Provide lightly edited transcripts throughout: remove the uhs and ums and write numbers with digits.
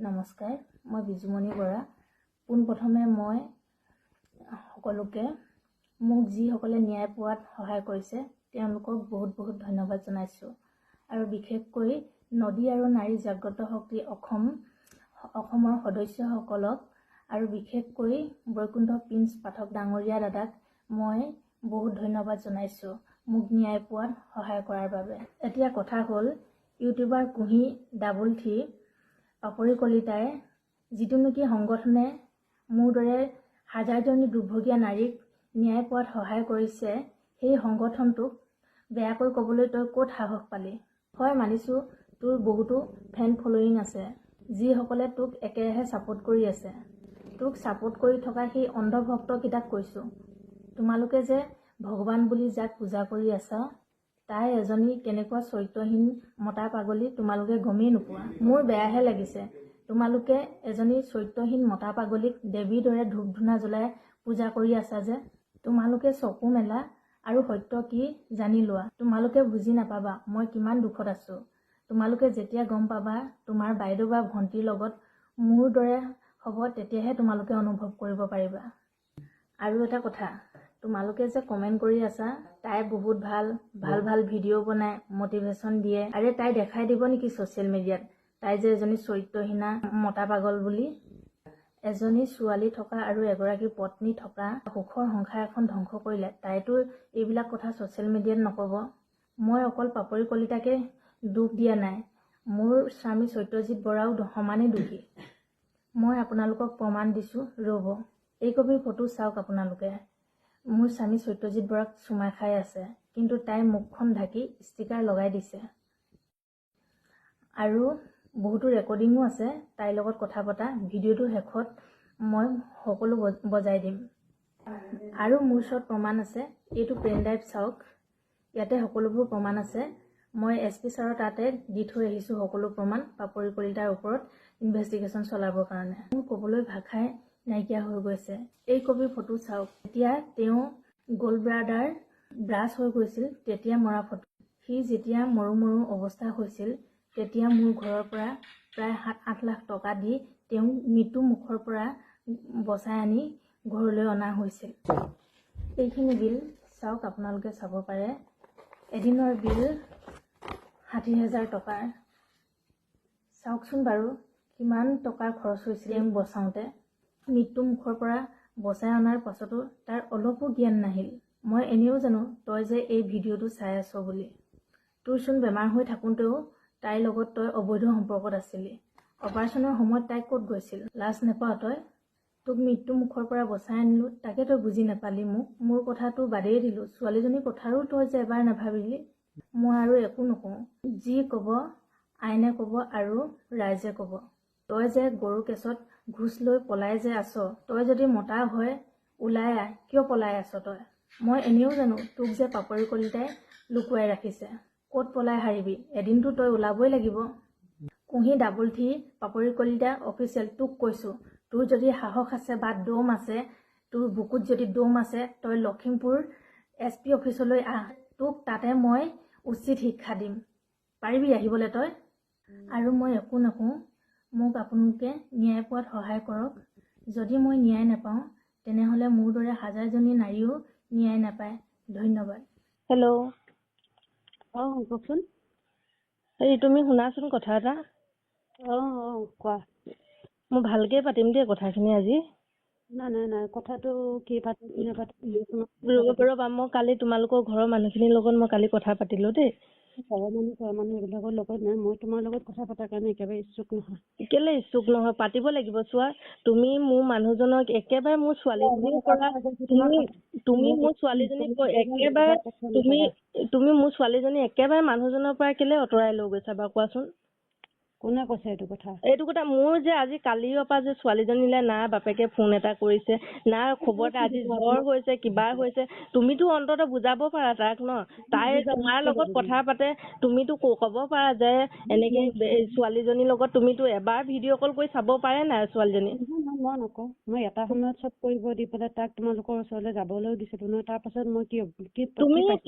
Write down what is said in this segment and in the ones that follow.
নমস্কাৰ, মই বিজুমণি বৰা। পোনপ্ৰথমে মই সকলোকে, মোক যিসকলে ন্যায় পোৱাত সহায় কৰিছে তেওঁলোকক বহুত বহুত ধন্যবাদ জনাইছোঁ। আৰু বিশেষকৈ নদী আৰু নাৰী জাগ্ৰত শক্তি অসম, অসমৰ সদস্যসকলক আৰু বিশেষকৈ বৈকুণ্ঠ প্ৰিন্স পাঠক ডাঙৰীয়া দাদাক মই বহুত ধন্যবাদ জনাইছোঁ মোক ন্যায় পোৱাত সহায় কৰাৰ বাবে। এতিয়া কথা হ'ল, ইউটিউবাৰ কুঁহি ডাবল থ্ৰী পাপৰি কলিতাই, যিটো নেকি সংগঠনে মোৰ দৰে হাজাৰজনী দুৰ্ভগীয়া নাৰীক ন্যায় পোৱাত সহায় কৰিছে, সেই সংগঠনটোক বেয়াকৈ ক'বলৈ তই ক'ত সাহস পালি? হয়, মানিছোঁ তোৰ বহুতো ফেন ফল'য়িং আছে, যিসকলে তোক একেৰাহে ছাপোৰ্ট কৰি আছে। তোক ছাপোৰ্ট কৰি থকা সেই অন্ধভক্তকেইটাক কৈছোঁ, তোমালোকে যে ভগৱান বুলি যাক পূজা কৰি আছা, তাই এজনী কেনেকুৱা চৰিত্ৰহীন মতা পাগলী তোমালোকে গমেই নোপোৱা। মোৰ বেয়াহে লাগিছে, তোমালোকে এজনী চৰিত্ৰহীন মতা পাগলীক দেৱীৰ দৰে ধূপ ধূনা জ্বলাই পূজা কৰি আছা যে। তোমালোকে চকু মেলা আৰু সত্য কি জানি লোৱা। তোমালোকে বুজি নাপাবা মই কিমান দুখত আছোঁ। তোমালোকে যেতিয়া গম পাবা তোমাৰ বাইদেউ বা ভণ্টিৰ লগত মোৰ দৰে হ'ব, তেতিয়াহে তোমালোকে অনুভৱ কৰিব পাৰিবা। আৰু এটা কথা, তোমালোকে যে কমেণ্ট কৰি আছা তাই বহুত ভাল ভাল ভাল ভিডিঅ' বনায়, মটিভেশ্যন দিয়ে, আৰে তাই দেখাই দিব নেকি ছ'চিয়েল মিডিয়াত তাই যে এজনী চৰিত্ৰহীনা মতা পাগল বুলি? এজনী ছোৱালী থকা আৰু এগৰাকী পত্নী থকা সুখৰ সংসাৰ এখন ধ্বংস কৰিলে, তাইতো এইবিলাক কথা ছ'চিয়েল মিডিয়াত নক'ব। মই অকল পাপৰি কলিতাকে দোষ দিয়া নাই, মোৰ স্বামী সত্যজিৎ বৰাও সমানেই দোষী। মই আপোনালোকক প্ৰমাণ দিছোঁ, ৰ'ব। এই কপিৰ ফটো চাওক আপোনালোকে। মোৰ স্বামী সত্যজিৎ বৰাক চুমা খাই আছে, কিন্তু তাইৰ মুখখন ঢাকি ষ্টিকাৰ লগাই দিছে। আৰু বহুতো ৰেকৰ্ডিঙো আছে তাইৰ লগত কথা পতা। ভিডিঅ'টোৰ শেষত মই সকলো বজাই দিম। আৰু মোৰ ওচৰত প্ৰমাণ আছে। এইটো পেন ড্ৰাইভ চাওক, ইয়াতে সকলোবোৰ প্ৰমাণ আছে। মই এছ পি ছাৰৰ তাতে দি থৈ আহিছোঁ সকলো প্ৰমাণ, পাপৰি কলিতাৰ ওপৰত ইনভেষ্টিগেশ্যন চলাবৰ কাৰণে। মোৰ ক'বলৈ ভাষাই নাইকিয়া হৈ গৈছে। এই কপিৰ ফটো চাওক। যেতিয়া তেওঁ গ'ল্ড ব্লাডাৰ ব্ৰাষ্ট হৈ গৈছিল, তেতিয়া মৰা ফটো। সি যেতিয়া মৰো মৰো অৱস্থা হৈছিল, তেতিয়া মোৰ ঘৰৰ পৰা প্ৰায় 7-8 লাখ টকা দি তেওঁক মৃত্যু মুখৰ পৰা বচাই আনি ঘৰলৈ অনা হৈছিল। এইখিনি বিল চাওক, আপোনালোকে চাব পাৰে। এদিনৰ বিল 60,000 টকাৰ। চাওকচোন বাৰু, কিমান টকা খৰচ হৈছিল তেওঁক বচাওঁতে। মৃত্যু মুখৰ পৰা বচাই অনাৰ পাছতো তাৰ অলপো জ্ঞান নাহিল। মই এনেও জানো তই যে এই ভিডিঅ'টো চাই আছ বুলি। তোৰচোন বেমাৰ হৈ থাকোঁতেও তাইৰ লগত তই অবৈধ সম্পৰ্কত আছিলি। অপাৰেশ্যনৰ সময়ত তাই ক'ত গৈছিল? লাজ নেপাৱ তই? তোক মৃত্যু মুখৰ পৰা বচাই আনিলোঁ, তাকে তই বুজি নাপালি মোক। মোৰ কথাটো বাদেই দিলোঁ, ছোৱালীজনীৰ কথাৰো তই যে এবাৰ নাভাবিলি। মই আৰু একো নকওঁ, যি ক'ব আইনে ক'ব আৰু ৰাইজে ক'ব। তই যে গৰু কেছত ঘোচ লৈ পলাই যে আছ, তই যদি মতা হয় ওলাই আহ। কিয় পলাই আছ তই? মই এনেও জানো তোক যে পাপৰি কলিতাই লুকুৱাই ৰাখিছে। ক'ত পলাই সাৰিবি? এদিনতো তই ওলাবই লাগিব। কুঁহি ডাবল থ্ৰী পাপৰি কলিতা অফিচিয়েল, তোক কৈছোঁ, তোৰ যদি সাহস আছে বা দম আছে, তোৰ বুকুত যদি দম আছে, তই লখিমপুৰ এছ পি অফিচলৈ আহ। তোক তাতে মই উচিত শিক্ষা দিম। পাৰিবি আহিবলৈ তই? আৰু মই একো নকওঁ। মোক আপোনালোকে ন্যায় পোৱাত সহায় কৰক। যদি মই ন্যায় নাপাওঁ, তেনেহ'লে মোৰ দৰে হাজাৰজনী নাৰীও ন্যায় নাপায়। ধন্যবাদ। হেল্ল'। অ, কওকচোন। হেৰি, তুমি শুনাচোন কথা এটা। অ, কোৱা। মই ভালকে পাতিম দেই কথাখিনি আজি। নাই নাই নাই, কথাটো কি পাতো কি নাপাতো। ৰ'বা ৰ'বা, মই কালি তোমালোকৰ ঘৰৰ মানুহখিনিৰ লগত মই কালি কথা পাতিলো দেই। ঘৰৰ মানুহ এইবিলাকৰ লগত নাই। মই তোমাৰ লগত কথা পতাৰ কাৰণে একেবাৰে ইচ্ছুক নহয়। কেলে ইচ্ছুক নহয়? পাতিব লাগিব। চোৱা, তুমি মোৰ মানুহজনক একেবাৰে মোৰ ছোৱালীজনীৰ পৰা তুমি মোৰ ছোৱালীজনীক একেবাৰে তুমি মোৰ ছোৱালীজনী একেবাৰে মানুহজনৰ পৰা কেলে আঁতৰাই লৈ গৈছা বাৰু, কোৱাচোন? কোনে কৈছে এইটো কথা? এইটো কথা মোৰ যে আজি কালিৰ পৰা যে ছোৱালীজনীলে না বাপেকে ফোন এটা কৰিছে, না খবৰ এটা, আজি জ্বৰ হৈছে, কিবা হৈছে, তুমিতো অন্ততঃ বুজাব পাৰা তাক ন? তাই তোমাৰ লগত কথা পাতে, তুমিতো ক'ব পাৰা যে এনেকে ছোৱালীজনীৰ লগত তুমিতো এবাৰ ভিডিঅ' কল কৰি চাব পাৰে নাই ছোৱালীজনী? নহয়, মই নকওঁ। মই এটা সময়ত চব কৰিব দি পেলাই তাক তোমালোকৰ ওচৰলৈ যাবলৈও দিছিলো নহয়। তাৰ পাছত মই কি কি তুমি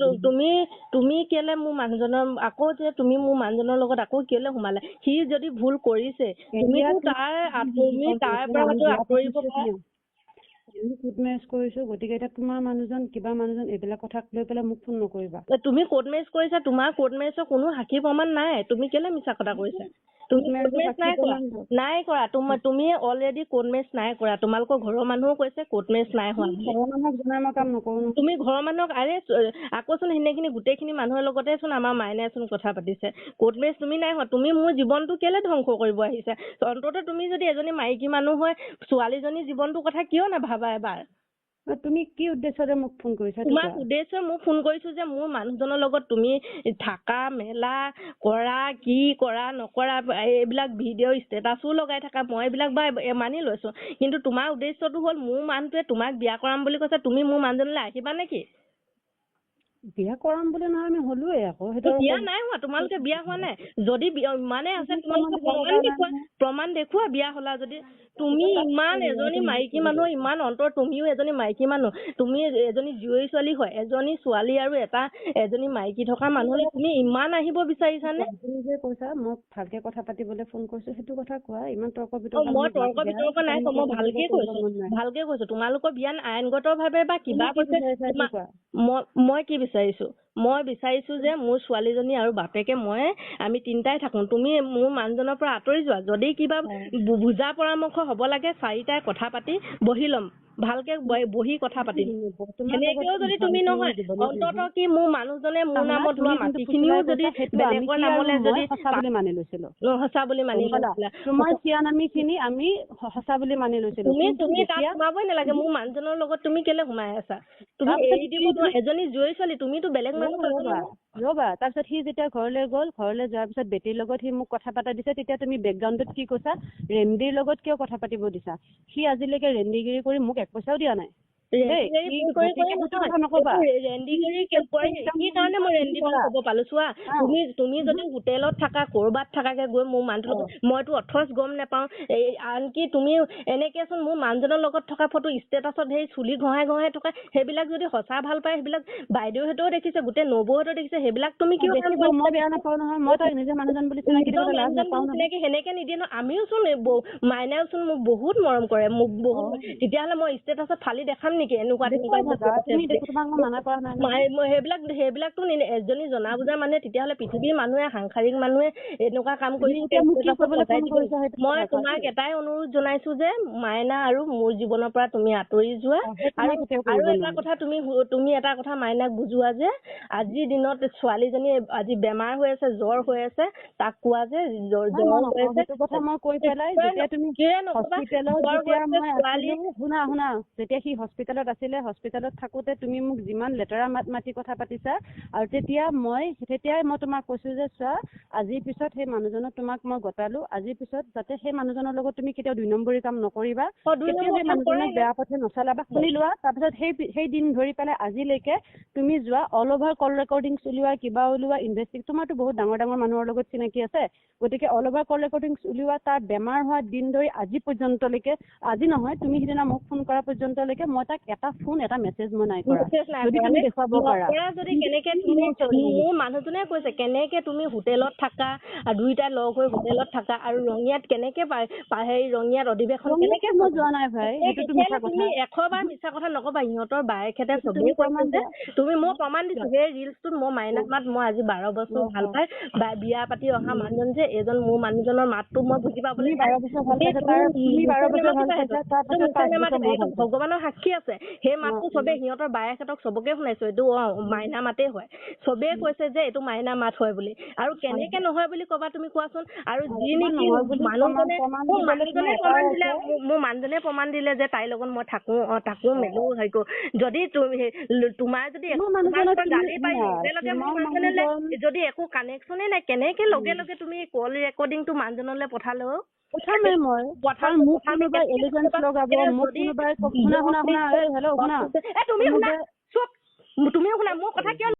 তুমি তুমি কেলে মোৰ মানুহজনৰ আকৌ যে তুমি মোৰ মানুহজনৰ লগত আকৌ কেলে সোমালা? সি যদি ভুল কৰিছে, এতিয়া তুমিতো তুমি তাৰ তুমি তাৰ আমি পৰাতো বিয়া আঁতৰিব পাতিছো পাৰা। আমি কোৰ্ট মেৰেজ কৰিছো, গতিকে এতিয়া তোমাৰ মানুহজন কিবা মানুহজন এইবিলাক কথাক লৈ পেলাই মোক ফোন নকৰিবা। তুমি কোৰ্ট মেৰেজ কৰিছা, তোমাৰ কোৰ্ট মেৰেজৰ কোনো সাক্ষী প্ৰমাণ নাই। তুমি কেলে মিছা কথা কৈছা? তুমি কোৰ্ট কোৰ্ট মেৰেজৰ মেৰেজ সাক্ষী নাই কৰা, প্ৰমাণ নাই কৰা। তুমি অলৰেডি কোৰ্ট মেৰেজ নাই কৰা। তোমালোকৰ ঘৰৰ মানুহো কৈছে কোৰ্ট মেৰেজ নাই হোৱা বুলি। ঘৰৰ মানুহক জনাই মই কাম নকৰো নহয়। তুমি ঘৰৰ মানুহক, আৰে আকৌচোন সেইখিনি গোটেইখিনি মানুহৰ লগতে চোন আমাৰ মাইনাই চোন কথা পাতিছে। কোৰ্ট মেৰেজ তুমি নাই হোৱা। তুমি মোৰ জীৱনটো কেলে ধ্বংস কৰিব আহিছা? অন্ততঃ তুমি যদি এজনী মাইকী মানুহ হয়, ছোৱালীজনীৰ জীৱনটোৰ কথা কিয় নাভাবা এবাৰ? তুমি কি উদ্দেশ্যৰে মোক ফোন কৰিছা সেইটো তোমাক কোৱা। উদ্দেশ্য মোক ফোন কৰিছো যে মোৰ মানুহজনৰ লগত তুমি থাকা মেলা কৰা, কি কৰা নকৰা, এইবিলাক ভিডিঅ' ষ্টেটাছো লগাই থাকা, মই এইবিলাক বা মানি লৈছো। কিন্তু তোমাৰ উদ্দেশ্যটো হ'ল মোৰ মানুহটোৱে তোমাক বিয়া কৰাম বুলি কৈছে, তুমি মোৰ মানুহজনলৈ আহিবা নেকি? বিয়া কৰাম বুলি নহয়, আমি হ'লোৱে আকৌ সেইটো আৰু বিয়া নাই হোৱা, তোমালোকে বিয়া হোৱা নাই। যদি ইমানে আছে, তুমি তোমালোকে প্ৰমাণ দিব প্ৰমাণ লগা নাই দেখুওৱা, নহয়। প্ৰমাণ দেখুওৱা বিয়া হ'লা যদি। তুমি ইমান এজনী মাইকী মানুহ, ইমান অন্তৰ, তুমিও এজনী মাইকী মানুহ, তুমি এজনী জীয়ৰী ছোৱালী হয়, এজনী ছোৱালী আৰু এটা এজনী মাইকী থকা মানুহলৈ তুমি ইমান আহিব বিচাৰিছানে? তুমি যে কৈছা মোক ভালকে কথা পাতিবলৈ ফোন কৰিছো, সেইটো কথা কোৱা। ইমান তৰ্ক অ, বিতৰ্ক মই মোৰ তৰ্ক বেয়া, বিতৰ্ক নাই সেইকাৰণে কোৱা, মই তৰ্ক ভালকে বিতৰ্ক কৰিব কৈছো, মন নাই। ভালকে কৈছো। তোমালোকৰ বিয়া আইনগতভাৱে বা তুমি কিবা কি কৈছে, বিচাৰিছা সেইটো কোৱা। মই কি বিচাৰিছো? মই বিচাৰিছো যে মোৰ ছোৱালীজনী আৰু বাপেকে মই আমি তিনিটাই থাকো। তুমি মোৰ মানুহজনৰ পৰা আঁতৰি যোৱা। যদি কিবা বুজা পৰামৰ্শ হ'ব লাগে, চাৰিটাই কথা পাতি বহি ল'ম, ভালকে বহি কথা পাতিম। তোমাৰ লগত সেনেকেও যদি তুমি ভালকে নহয়, জীৱনত অন্ততঃ নহয়। কি মোৰ মানুহজনে মোৰ শুনা, নামত তুমি লোৱা যোনটো মাটিখিনিও ফুচুলাই যদি কৈছা, সেইটো আমি বেলেগৰ কি আৰু নামলে মই যদি সঁচা বুলি মানি লৈছিলো। সঁচা বুলি মানি গম পালা? লৈছিলা। তোমাৰ চিয়ানামি খিনি আমি সঁচা বুলি মানি লৈছিলো। তুমি কিন্তু তুমি তাত যেতিয়া সোমাবই নালাগে। মোৰ মানুহজনৰ লগত তুমি কেলে সোমাই আছা? তুমি তাৰপিছত এৰি দিব সি নোৱাৰা। এজনী জীয়ৰী ছোৱালী, তুমিতো বেলেগ মানুহ ৰ'বা, পাবা ৰ'বা, নহয়। ৰ'বা। তাৰপিছত সি যেতিয়া ঘৰলৈ গ'ল, ঘৰলৈ যোৱাৰ পিছত বেটিৰ লগত সি মোক কথা পাতা দিছে, তেতিয়া তুমি বেকগ্ৰাউণ্ডত কি কৈছা? ৰেন্দিৰ লগত কিয় কথা পাতিব দিছা? সি আজিলৈকে ৰেন্দিগিৰি কৰি মোক এক পইচাও দিয়া নাই। দেই, ৰেন্দিগিৰি সি কৰি কৰি গতিকে সেইটো নহয়, কথা নকবা। এইটো ৰেন্দিগিৰি কৰি কি কাৰণে মই ৰেন্দি বুলি ক'ব পালো? চোৱা, তুমি যদি হোটেলত থাকা, ক'ৰবাত থাকাকে গৈ মোৰ মানুহটোৰ লগত, মইতো অথচ গম নেপাওঁ। এই আনকি তুমি এনেকেচোন মোৰ মানুহজনৰ লগত থকা ফটো ষ্টেটাছত সেই চুলি ঘঁহাই ঘঁহাই থকা, সেইবিলাক যদি সঁচা ভাল পায়, সেইবিলাক বাইদেউহঁতেও দেখিছে, গোটেই নবৌহঁতেও দেখিছে, সেইবিলাক তুমি কিয় কাম দেখিব, কৰিছা? মই বেয়া নাপাওঁ নহয়। মই তাক নিজৰ মানুহজন বুলি চিনাকি নিজৰ দিবলৈ লাজ মানুহজন নাপাওঁ বুলি নহয়। চিনাকি সেনেকে নিদিয়ে নহয়। আমিও চোন মাইনাও চোন মোক বহুত মৰম কৰে, মোক বহুত। তেতিয়াহ'লে মই ষ্টেটাছত ফালি দেখাম নেকি এনেকুৱা দেখুৱাই তেনেকুৱা থাকা তুমি, দেখো তোমাক মই মানা কৰা নাই নহয়। মই সেইবিলাকতো এজনী জনা বুজা মানুহে, তেতিয়াহ'লে পৃথিৱীৰ মানুহে, সাংসাৰিক মানুহে এনেকুৱা কাম তুমি কৰি এতিয়া মোক কি ষ্টেটাছত কৰিবলৈ সজাই ফোন দিব। কৰিছা সেইটো মই কথা কোৱা তোমাক দেই। এটাই অনুৰোধ জনাইছো যে মাইনা আৰু মোৰ জীৱনৰ পৰা তুমি আঁতৰি যোৱা। সেইটো আৰু মই কেতিয়াও আৰু কৰিব এটা নোৱাৰো। কথা, তুমি এটা কথা মাইনাক বুজোৱা যে আজিৰ দিনত ছোৱালীজনী আজি বেমাৰ হৈ আছে, জ্বৰ হৈ আছে, তাক কোৱা যে জ্বৰ নাই, মই হৈ নকওঁ আছে। সেইটো কথা। মই কৈ পেলাই যেতিয়া তুমি কিয় নকবা? হস্পিটেলত জ্বৰ যেতিয়া হৈছে মই ছোৱালী। আছিলো, শুনা শুনা, যেতিয়া সি হস্পিটেলত আছিলে, হস্পিটেলত থাকোতে তুমি মোক যিমান লেতেৰা মাত মাতি কথা পাতিছা, আৰু তেতিয়াই মই তোমাক কৈছো যে চোৱা, আজিৰ পিছত সেই মানুহজনক তোমাক মই গতালো, আজিৰ পিছত যাতে সেই মানুহজনৰ লগত তুমি কেতিয়াও দুই নম্বৰী কাম নকৰিবা, দুই কেতিয়াও নম্বৰ সেই কাম মানুহজনক কৰাই নাই। বেয়া পথে নচলাবা। শুনি লোৱা, তাৰপিছত সেই দিন ধৰি পেলাই আজিলৈকে তুমি যোৱা অল অভাৰ কল ৰেকৰ্ডিংছ উলিওৱা, কিবা উলিওৱা, ইনভেষ্টিং, তোমাৰতো বহুত ডাঙৰ ডাঙৰ মানুহৰ লগত চিনাকি আছে, গতিকে অল অভাৰ কল ৰেকৰ্ডিংছ উলিওৱা। তাৰ বেমাৰ হোৱা দিন ধৰি আজি পৰ্যন্তলৈকে, আজি নহয়, তুমি সিদিনা মোক ফোন কৰা পৰ্যন্তলৈকে মই তাক এটা ফোন, এটা মেছেজ মই নাই কৰা। মেছেজ নাই যদি কৰা তুমি নে? দেখুৱাব পাৰা। নকৰা যদি কেনেকে তুমি তুমি মোৰ ওচৰলৈ মোৰ মানুহজনে কৈছে, কেনেকে তুমি হোটেলত থাকা, দুইটা লগ হৈ হোটেলত থাকা, আৰু ৰঙিয়াত কেনেকে হেৰি ৰঙিয়াত অধিৱেশন কেনেকে ৰঙিয়াত মই যোৱা নাই ভাই, সেইটোতো মিছা কথা। তুমি 100 বাৰ মিছা কথা নকবা। সিহঁতৰ বায়েকহঁতে সেইটো চবেই তুমি কৈছে প্ৰমাণ যে দিয়া। তুমি, মই প্ৰমাণ দিছো সেই ৰিলচটোত মই মাইনাক মাত, মই আজি 12 বছৰ ভাল পাই বিয়া পাতি অহা মানুহজন যে এইজন, মোৰ মানুহজনৰ মাতটো মই বুজি পাবলৈ তুমি 12 বছৰ ভাল পাইছা, তাৰ তুমি মিছা 12 বছৰ ভাল নামাতিবা পাইছা, সেইটো। তাৰ সেইটো পাছত মিছা 5 বছৰ নামাতিবা, মই এইটো ভাল পাইছো। ভগৱানৰ সাক্ষী আছে। সেই মাতটো চবে সিহঁতৰ বায়েকহঁতক চবকে শুনাইছো, এইটো মাইনা মাতেই হয়। চবেই কৈছে যে এইটো মাইনা মাত হয় বুলি। আৰু কেনেকে নহয় বুলি কবা তুমি কোৱাচোন? আৰু যি তোমাৰ নেকি নহয় বুলি প্ৰমাণ মানুহজনে প্ৰমাণ মোৰ দিবলৈ তোমাৰ মানুহজনে এটাই প্ৰমাণ দিলে, আছে। মোৰ মানুহজনে প্ৰমাণ দিলে যে তাইৰ লগত মই থাকো, থাকো মেলো হেৰি কৰো। যদি তুমি তোমাৰ যদি তোমাৰ তোমাৰ মানুহজনক পৰা তুমি গালি পাৰি শুনা, লগে লগে মোৰ তোমাৰ মানুহজনলে মানুহজন যদি একো কানেকশ্যনে নাই, কেনেকে লগে লগে তুমি কল ৰেকৰ্ডিংটো মানুহজনলে পঠালে? পঠামেই মই, পঠালে কাৰণ মোক পঠালে কোনোবাই কেনেকে এলিগেন্স পঠাবা? লগাব, মোক যদি কোনোবাই, শুনা শুনা শুনা, এই হেল্ল' শুনা, এ তুমি শুনা, কোনোবাই চুপ, তুমিও শুনা, মোৰ কথা কিয়